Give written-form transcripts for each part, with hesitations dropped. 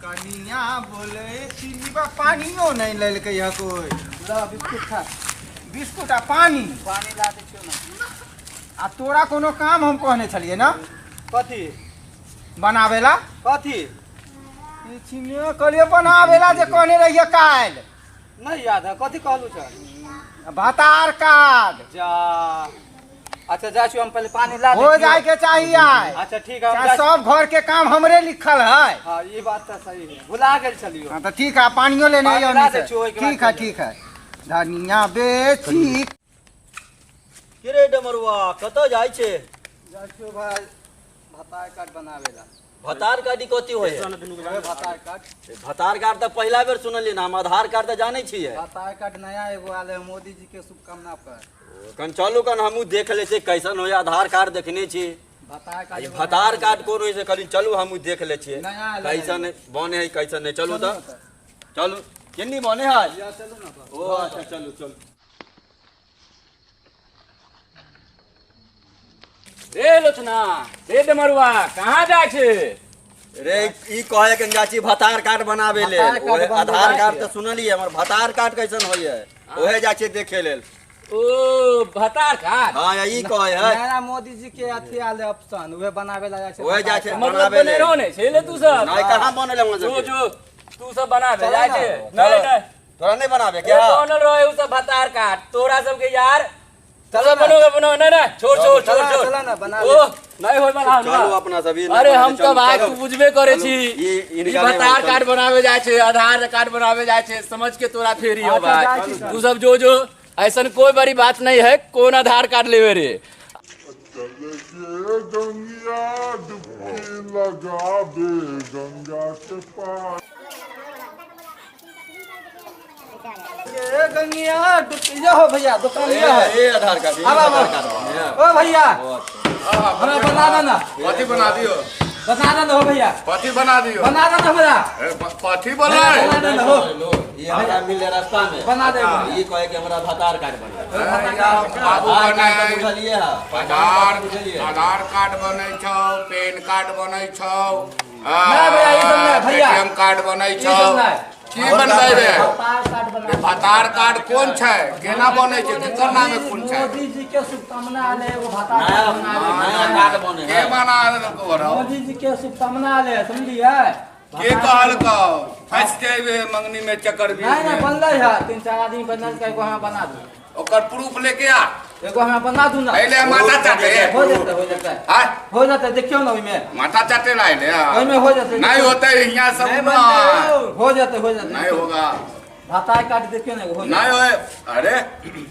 कनिया बोले चिनीबा पानियो नहि लेलकै है कोई। ला बिस्कुट खा। बिस्कुट आ पानी। पानी ला दै छियौ ने। आ तोरा कोनो काम हम कहने छलियै ने? कथी? बनावे ला। कथी? ई चिनियो कहलियै बनावे ला जे कहने रहियै काल्हि। नहीं याद है, कथी कहलू छल? भतार कार्ड। जा अच्छा जा छी हम पहले पानी ला हो दै छियौ। जाए के चाहिए आइ। अच्छा ठीक है, हम चाहे जाइ। सब घर के काम हमरे लिखल है। हाँ ई बात तो सही है, भुला गेल छलियो। हाँ तो ठीक है, पानियो लेने पानी आइयो ला नहीं दै से। छियौ, ओहिके बाद ठीक है, चलि। ठीक है। धनिया बेची। के रे डमरुआ, कतऽ जाइ छै? जाइ छियौ भाई भतार कार्ड बनावे ला। भतार कार्ड ई कथी होय है? ओहे भतार कार्ड। भतार कार्ड तऽ पहिला बेर सुनलियै ना, हम आधार कार्ड तऽ जानै छियै। भतार कार्ड नया एगो आयल है मोदी जी के शुभकामना पर। कन चलू कन हमहूँ देख लै छियै कैसन होय, आधार कार्ड देखने छी। भतार कार्ड ई एगो भतार नया कार्ड कोन होय छै, कनि चलू हमहूँ देख लै छियै नया आयल है। कैसन बने है कैसन नहि। चलू चलू तऽ ने तऽ। चलू, केनी बने है? या चलू ने तऽ। ओ अच्छा चलू चलू। रे लोचना, रे डमरुआ, कहाँ जाइ छै? रे ई कहे के जाइ छी भतार कार्ड बनावे लेल। भतार कार्ड ओहे बनबै आधार जाइ कार्ड छियै। तऽ सुनलियै, हमर भतार कार्ड कैसन होय है ओहे जाइ छियै देखे लेल। ओ भतार कार्ड? हाँ ई कहे है। नया मोदी जी के अथी आयल है ऑप्शन, उहे बनावे ला जाइ छै। ओहे जाइ छै मतलब बनावे लेल। बनेरो नहि छै ले तू सब? नहीं कहाँ बनेले वहाँ जो सबके? जो तू सब बनावे चलो जाइ ना। छै। नहीं नहीं तोरा नहीं बनावे ए, क्या? बनल रहे उ सब भतार कार्ड तोरा सबके यार। चलो चलो ना। बनो बनो, नहीं नहीं छोड़ छोड़ छोड़ चला, छोड़। चला ना, बना ओ ले। नहीं होय बना चलू अपना सब ई नहीं अरे बनेले, हम तो चलू, भाई चलू। तू बुझबे करे चलू, छी। ई ई इनका नहीं भतार चलू। कार्ड बनावे जाय छै, आधार कार्ड बनावे जाय छै, समझ के तोरा फेरी हो अच्छा, भाई। जाइ छी तू सब जो जो ऐसन कोई बड़ी बात नहीं है, कौन आधार कार्ड लेवे रे? चले के गंगिया डुबकी लगाबे गंगा के पार। ए गंगिया डुबकी यो हो भैया, दुकान यो है। ए आधार कार्ड, ई आब, आब, आधार कार्ड बने है। ओ भैया, ओ अच्छा। हमरा बना देना। कथी बना दियो? बना देना हो भैया। कथी बना दियो? बना देना हमरा। ए, कथी बोले? बना देना हो। ई हमरा मिले रास्ता में। बना दे। ई कहे के हमरा भतार कार्ड बना। बाबू आधार बने। कार्ड तऽ बुझलियै है। आधार बुझलियै। आधार कार्ड बनै छौ, पेन कार्ड बनै छौ, नहीं भैया, ई सब नहीं, भैया। एटीएम कार्ड बनै ई छौ। सब नहीं। की बनबै रे? भतार कार्ड बना। रे भतार कार्ड कोन छै, केना बनै छै, केकर नामे कोन छै? मोदी जी के शुभकामना आले एगो भतार नया कार्ड बनावे। नया कार्ड बने के है। बना देलकौ रौ? मोदी जी के शुभकामना आले, समझलियै? के कहलकौ फंसि जेबे मंगनी में चक्कर नहीं नहीं में? बनलै है, 3-4 आदमी बनल छै, एगो हमरा बना दू। ओकर प्रूफ लेके आ। एगो हमरा बना दू ना। पहिले माथा चाटे। हो जेतै, हो जेतै। आय? हो जेतै, देखियौ ने ओहिमे। माथा चाटे ला अइले। ओहिमे हो जेतै। नहीं होतै हियां सब नहीं ना। बनतै, हो जेतै, हो जेतै। नहीं होगा। भतार कार्ड देखियौ ने, एगो हो जेतै। नहीं होए। अरे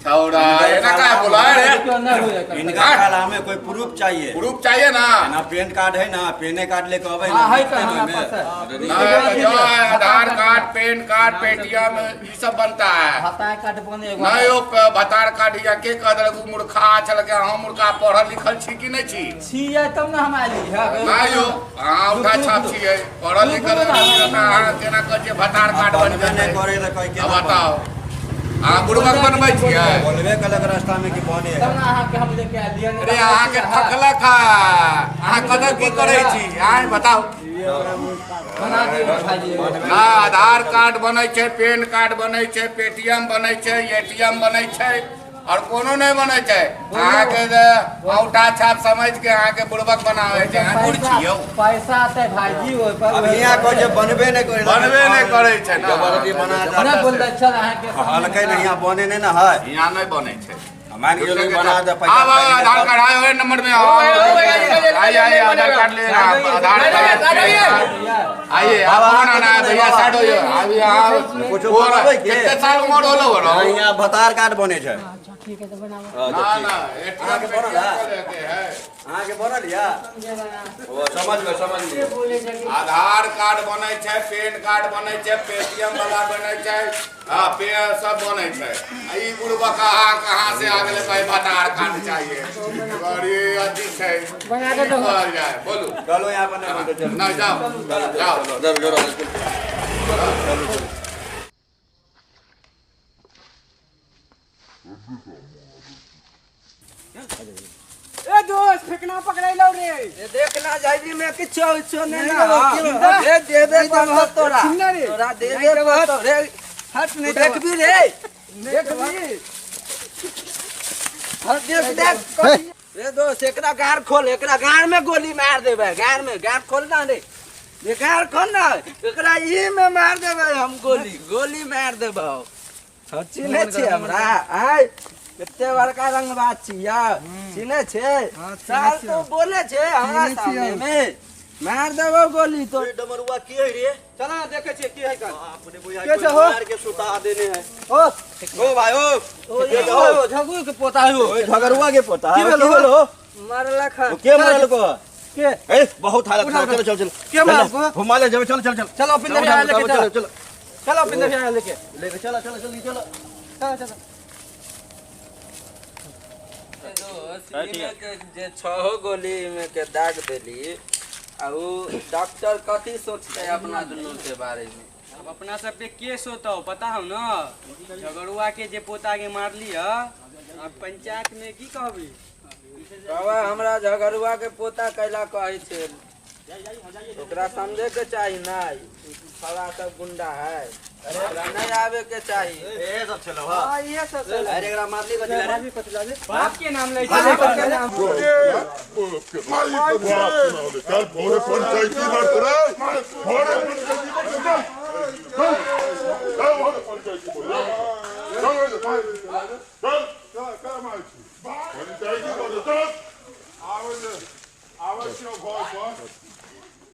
छौड़ा एना काहे बोलाए रे? देखियौ, नहीं हो जेतै। इनका काल हमें कोई प्रूफ चाहिए। प्रूफ चाहिए ना? ना पेन कार्ड है ना, पेने कार्ड लेके अबै ना। हाँ, है तो देखते हमरा ने पास है। नहीं, जो है, Aadhaar card, PAN card, Paytm ई सब बनता है। भतार कार्ड बने एगो। नहीं ओ भतार कार्ड या के कह देलक उ मूर्खा छल के हम मूर्खा पढ़ल लिखल छी कि नहीं छी? छियै तब ने हम आइली है। नहीं यो, अहाँ उठा छाप छियै, पढ़ल लिखल अहाँ केना कहै छियै भतार कार्ड बनि बनबे नहीं जेतै? करे तऽ कहि अब केना बताओ, अहाँ बुड़बक बनबै छियै? बोलबे कलक रास्ता में कि बने है। तब ने अहाँके हम लेके आइलियै। अरे अहाँके ठकलक है, अहाँ कतऽ की करै छी? आँय बताउ बना दियौ भाईजी। ना आधार कार्ड बनै छै, पेन कार्ड बनै छै, पेटीएम बनै छै, एटीएम बनै छै, और कोनो नहि बनै छै। अहाँके जे औंठा छाप समझ के अहाँके बुड़बक बनाबै छै। अहाँ बुढ़ छियौ। पैसा आते भाईजी ओहि पर। अब हियां कहै छै बनबे नहि करै। बनबे नहि करै छै ना। जबरदस्ती बना दे। नहि बोललै चल अहाँके। कहलकै ने हियां बने नहि ने है। हियां नहि बनै छै। मान के चलू बना दे पैसा। आब आब आधार कार्ड आयो नंबर में आओ। आइए आइए आधार कार्ड ले आधार कार्ड आइए। आप कौन आना है भैया? साइड हो जाओ अभी आप। कुछो बनाबै के? कितने साल उम्र होलो हो रहो? हियां भतार कार्ड बने छै। अच्छा ठीक है तो बनाओ। ना ना एटीएम अहाँके बनल है? लेके है। अहाँके बनल या? ओ समझ गए, समझ गए। आधार कार्ड बनै छै, पेन कार्ड बनै छै, पेटीएम वाला बनै छै, हाँ पे सब बनै छै। आ ई बुढ़बा कहाँ कहाँ से आ गेलै भाई भतार कार्ड चाहिए। अरे अथी छै बना दे की कहल जाय बोलू। चलो यहाँ पर नहीं बनतै, चलो। नहीं जाओ जाओ। चलो, चलो, चलो, चलो। ए दोस्त फेकना पकड़ैलौ रे। ये देखना जाइबी में किछो किछो नहीं ना रे देबे पर तोरा तोरा देबे पर रे हट नहीं देखबी रे देखबी हट देख देख रे दोस्त एकरा गार खोल एकरा गार में गोली मार देबे गार में गार खोल ना रे ये गार खोल ना एकरा ई में मार देबे हम गोली गोली मार देबे चिन्है छियै हमरा आय कते बड़का रंगबाज छियै चिन्है छै साल तो बोले छै हमरा सामने में मार देबो गोली तो डमरुआ के है रे? चला ना देखे छियै की है कल अपने बुझा के छै हो? मार के सुता देने है। ओ ओ भाई ओ ओ झगू के पोता हो ओए झगरुआ के पोता की भेलो? की भेलो? मरलक हन ओ के मरल को? के ए बहुत हालत खराब। चलो चलो चलो के मारल को? घुमा ले जाओ, चलो चलो चलो चलो पिंदर भैया लेके चलो चलो चलो चलो पिंदर भैया लेके लेके चलो चलो जल्दी चलो चलो चलो दोस्त इमे के जे छहो गोली में के दाग देली आ उ डॉक्टर कथी सोचते अपना दुनू के बारे में? अब अपना सब पे केस होता पता हो ना झगड़ुआ के जे पोता के मारली है अब पंचायत में की कहबी? बाबा हमरा झगड़ुआ के पोता कैला कहै छै ओकरा समझे के चाही ना छौड़ा सब गुंडा है ओकरा नहीं आवे के चाही। ए सब चलो हां हाँ ये सब चलो। अरे एकरा मारली कथि ला रे? बाप के नाम लै बाप के नाम। चल भोरे पंचायती में रे, भोरे पंचायती में चल।